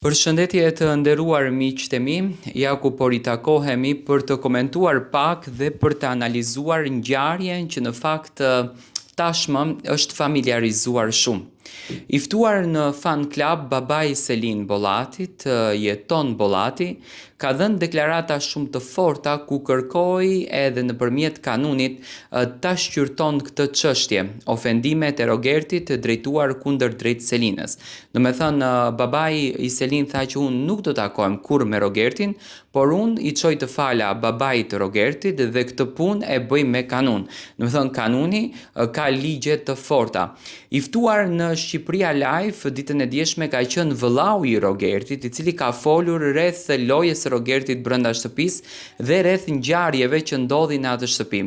Përshëndetje të nderuar miqtë e mi, ja ku po ritakohemi për të komentuar pak dhe për të analizuar ngjarjen që në fakt tashmë është familjarizuar shumë. I ftuar në Fan Club, babai i Selin Bollatit, Jeton Bollati, ka dhënë deklarata shumë të forta ku kërkoi edhe nëpërmjet kanunit ta shqyrton këtë çështje, ofendimet e Rogertit drejtuar kundërdrejt Selinës. Domethënë, babai i Selin tha që unë nuk do takohem kurrë me Rogertin, por unë i çoj të fala babait të Rogertit dhe këtë punë e bëj me kanun. Domethënë, kanuni ka ligje të forta. I ftuar në Shqipëria Live ditën e djeshme ka qenë vëllau i Rogertit, i cili ka folur rreth lojës së Rogertit brenda shtëpisë dhe rreth ngjarjeve që ndodhin në atë shtëpi.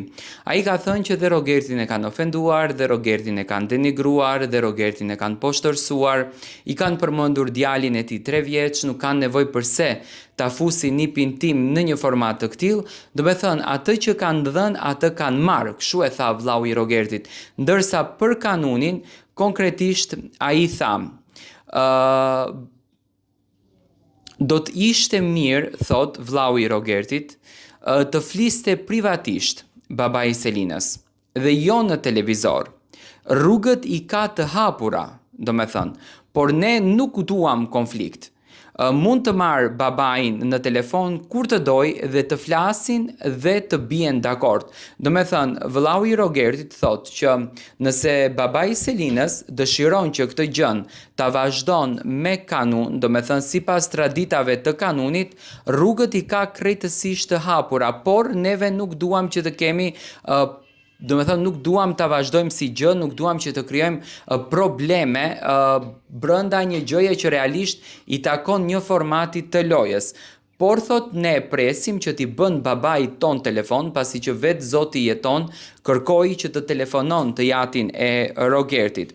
Ai ka thënë që dhe Rogertin e kanë ofenduar, dhe Rogertin e kanë denigruar, dhe Rogertin e kanë poshtërsuar, i kanë përmendur djalin e tij 3 vjeç, nuk kanë nevojë përse ta fusin nipin tim në një format të këtillë, domethënë atë që kanë dhënë atë kanë marrë, kështu e tha vllau i Rogertit. Ndërsa për kanunin, konkretisht ai tha, ë do të ishte mirë, thotë vllau i Rogertit, të fliste privatisht babai i Selinës dhe jo në televizor. Rrugët i ka të hapura, domethënë, por ne nuk duam konflikt. Mund të marrë babain në telefon kur të dojë dhe të flasin dhe të bien dakord. Domethënë, vëllau i Rogertit thotë që nëse babai i Selinës dëshiron që këtë gjënë ta vazhdon me kanun, domethënë sipas traditave të kanunit, rrugët i ka krejtësisht të hapura, por neve nuk duam që të kemi Domethënë nuk duam ta vazhdojmë si gjë, nuk duam që të krijojmë probleme brenda një gjëje që realisht i takon një formati të lojës. Por thot ne presim që t'i bën babait tonë telefon, pasi që vetë zoti Jeton kërkoi që të telefonon të jatin e Rogertit.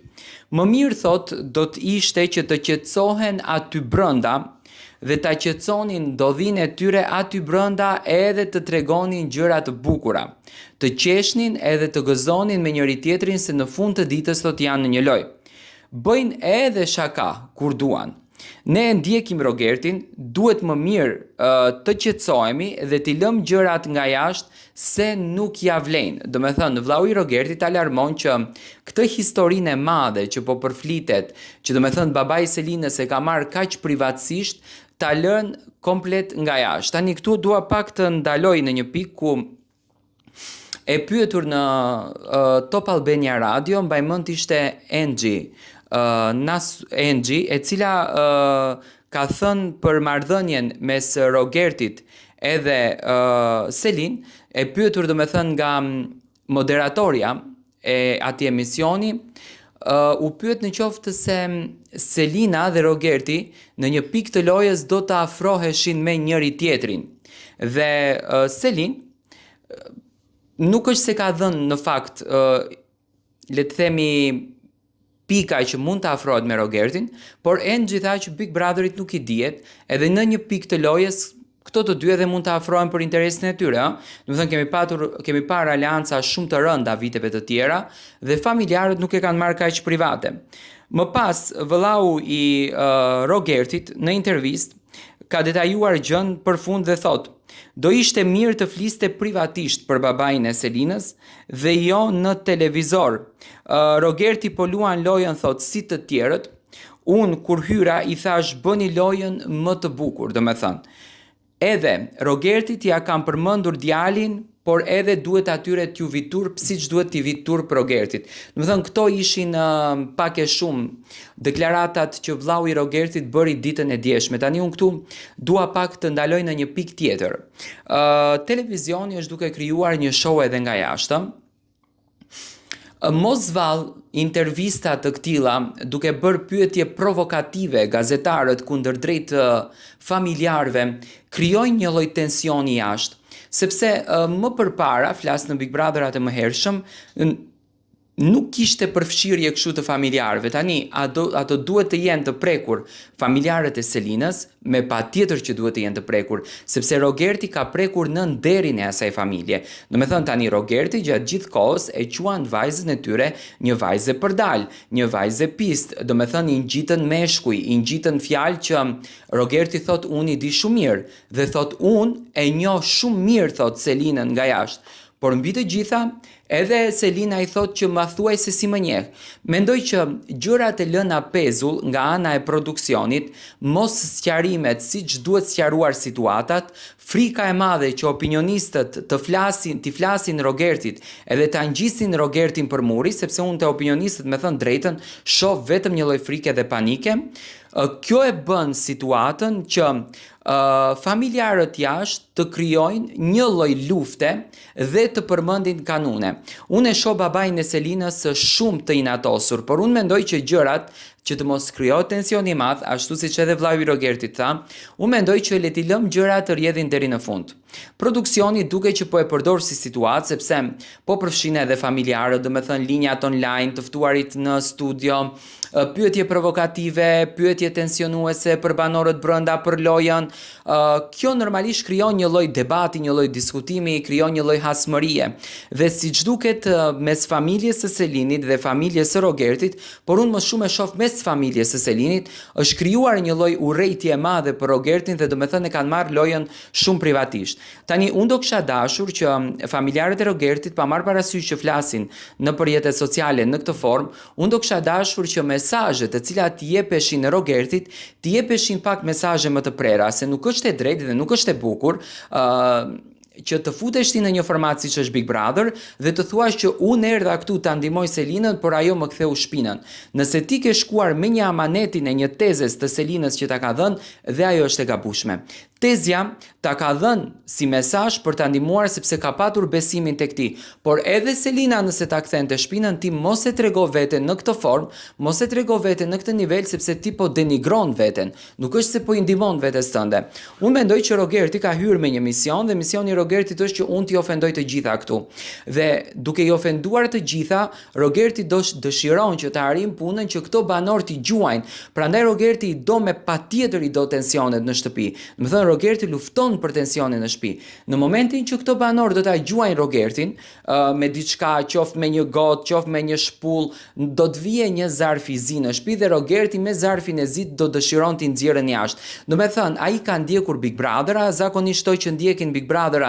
Më mirë thot do të ishte që të qetësohen aty brenda dhe ta qetësonin ndodhinë e tyre aty brenda edhe të tregonin gjëra të bukura. Të qeshnin edhe të gëzonin me njëri-tjetrin se në fund të ditës thotë janë në një lojë. Bëjnë edhe shaka kur duan. Ne e ndjekim Rogertin, duhet më mirë të qetësohemi dhe t'i lëmë gjërat nga jashtë se nuk ia vlejnë. Domethënë, vllau i Rogertit alarmon që këtë historinë e madhe që po përflitet, që domethënë babai i Selinës e ka marrë kaq privatësisht, ta lënë komplet nga jashtë. Tani këtu dua pak të ndaloj në një pikë ku e pyetur në uh, Top Albania Radio, mbaj mend ishte Enxhi, uh, Nas Enxhi, e cila uh, ka thënë për marrëdhënien mes Rogertit edhe uh, Selin, e pyetur domethënë nga moderatorja e atij emisioni, uh, u pyet në qoftë se Selina dhe Rogerti në një pikë të lojës do të afroheshin me njëri tjetrin. Dhe uh, Selin nuk është se ka dhënë në fakt uh, le të themi pika që mund të afrohet me Rogertin, por Enxhi tha që Big Brotherit nuk i dihet, edhe në një pikë të lojës këto të dy edhe mund të afrohen për interesin e tyre, ëh. Domethënë kemi patur kemi parë aleanca shumë të rënda viteve të tjera dhe familjarët nuk e kanë marrë kaq private. Më pas vëllau i uh, Rogertit në intervistë ka detajuar gjënë për fund dhe thotë, do ishte mirë të fliste privatisht për babain e Selinës dhe jo në televizor. Rogerti po luan lojën thotë si të tjerët, unë kur hyra i thashë bëni lojën më të bukur, domethënë. Edhe Rogertit ia kam përmendur djalin, por edhe duhet atyre t'ju vijë turp siç duhet t'i vijë turp Rogertit. Domethënë këto ishin uh, pak e shumë deklaratat që vllau i Rogertit bëri ditën e djeshme. Tani unë këtu dua pak të ndaloj në një pikë tjetër. Uh, televizioni është duke krijuar një show edhe nga jashtë. Mos vallë intervista të këtilla duke bërë pyetje provokative gazetarët kundërdrejt familjarëve krijojnë një lloj tensioni jashtë, sepse më përpara, flas në Big Brotherat e mëhershëm, Nuk kishte përfshirje kështu të familjarëve. Tani, a do a do duhet të jenë të prekur familjarët e Selinës? Me patjetër që duhet të jenë të prekur, sepse Rogerti ka prekur në nderin e asaj familje. Domethënë tani Rogerti gjatë gjithë kohës e quan vajzën e tyre një vajzë e përdalë, një vajzë e pistë, domethënë i ngjitën meshkuj, i ngjitën fjalë që Rogerti thotë unë i di shumë mirë dhe thotë unë e njoh shumë mirë thotë Selinën nga jashtë. Por mbi të gjitha, edhe Selina i thotë që ma thuaj se si më njeh. Mendoj që gjërat e lëna pezull nga ana e produksionit, mos sqarimet siç duhet sqaruar situatat, frika e madhe që opinionistët të flasin, t'i flasin Rogertit edhe ta ngjisin Rogertin për muri, sepse unë te opinionistët me thënë drejtën shoh vetëm një lloj frike dhe panike, kjo e bën situatën që familjarët jashtë të krijojnë një lloj lufte dhe të përmendin kanune. Unë e shoh babain e Selinës shumë të inatosur, por unë mendoj që gjërat që të mos krijohet tension i madh, ashtu siç edhe vllau i Rogertit tha, unë mendoj që le t'i lëmë gjërat të rrjedhin deri në fund. Produksioni duket që po e përdor si situatë sepse po përfshin edhe familjarët, domethënë linjat online, të ftuarit në studio, pyetje provokative, pyetje tensionuese për banorët brenda, për lojën. Kjo normalisht krijon një lloj debati, një lloj diskutimi, krijon një lloj hasmërie. Dhe siç duket mes familjes së Selinit dhe familjes së Rogertit, por unë më shumë e shoh mes familjes së Selinit, është krijuar një lloj urrejtje e madhe për Rogertin dhe domethënë e kanë marrë lojën shumë privatisht. Tani unë do kisha dashur që familjarët e Rogertit pa marrë parasysh që flasin nëpër rrjetet sociale në këtë formë, Unë do kisha dashur që mesazhet të cilat t'i jepeshin Rogertit, t'i jepeshin pak mesazhe më të prera, se nuk është e drejtë dhe nuk është e bukur, ë që të futesh ti në një format siç është Big Brother dhe të thuash që unë erdha këtu ta ndihmoj Selinën, por ajo më ktheu shpinën. Nëse ti ke shkuar me një amanetin e një tezes të Selinës që ta ka dhënë, dhe ajo është e gabueshme. Tezja ta ka dhënë si mesazh për ta ndihmuar sepse ka patur besimin tek ti, por edhe Selina nëse ta kthente shpinën ti mos e trego veten në këtë formë, mos e trego veten në këtë nivel sepse ti po denigron veten, nuk është se po i ndihmon vetes tënde. Unë mendoj që Rogerti ka hyrë me një mision dhe misioni i Rogertit është që unë t'i ofendoj të gjitha këtu. Dhe duke i ofenduar të gjitha, Rogerti do dëshiron që të arrijë punën që këto banorë t'i gjuajnë. Prandaj Rogerti i do me patjetër i do tensionet në shtëpi. Domethënë Rogerti lufton për tensionin në shtëpi. Në momentin që këto banorë do ta gjuajnë Rogertin, uh, me diçka, qoftë me një gotë, qoftë me një shpullë, do të vijë një zarf i zi në shtëpi dhe Rogerti me zarfin e zi do dëshiron t'i nxjerrën jashtë. Domethënë, ai ka ndjekur Big Brother, zakonisht këto që ndjekin Big Brother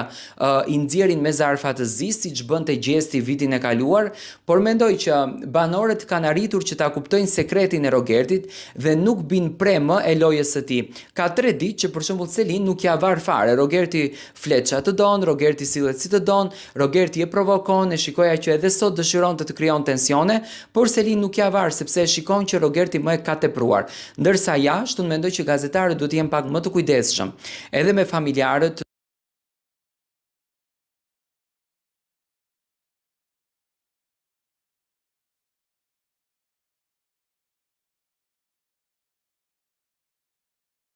i nxjerrin me zarfa të zi, siç bënte Gjesti vitin e kaluar, por mendoj që banorët kanë arritur që ta kuptojnë sekretin e Rogertit dhe nuk bin pre më e lojës së tij. Ka tre ditë që për shembull Selin nuk ia var fare, Rogerti flet ça të don, Rogerti sillet si të don, Rogerti e provokon, e shikoja që edhe sot dëshironte të krijon tensione, por Selin nuk ia var sepse e shikon që Rogerti më e ka tepruar. Ndërsa jashtë, unë mendoj që gazetarët duhet të jenë pak më të kujdesshëm, edhe me familjarët.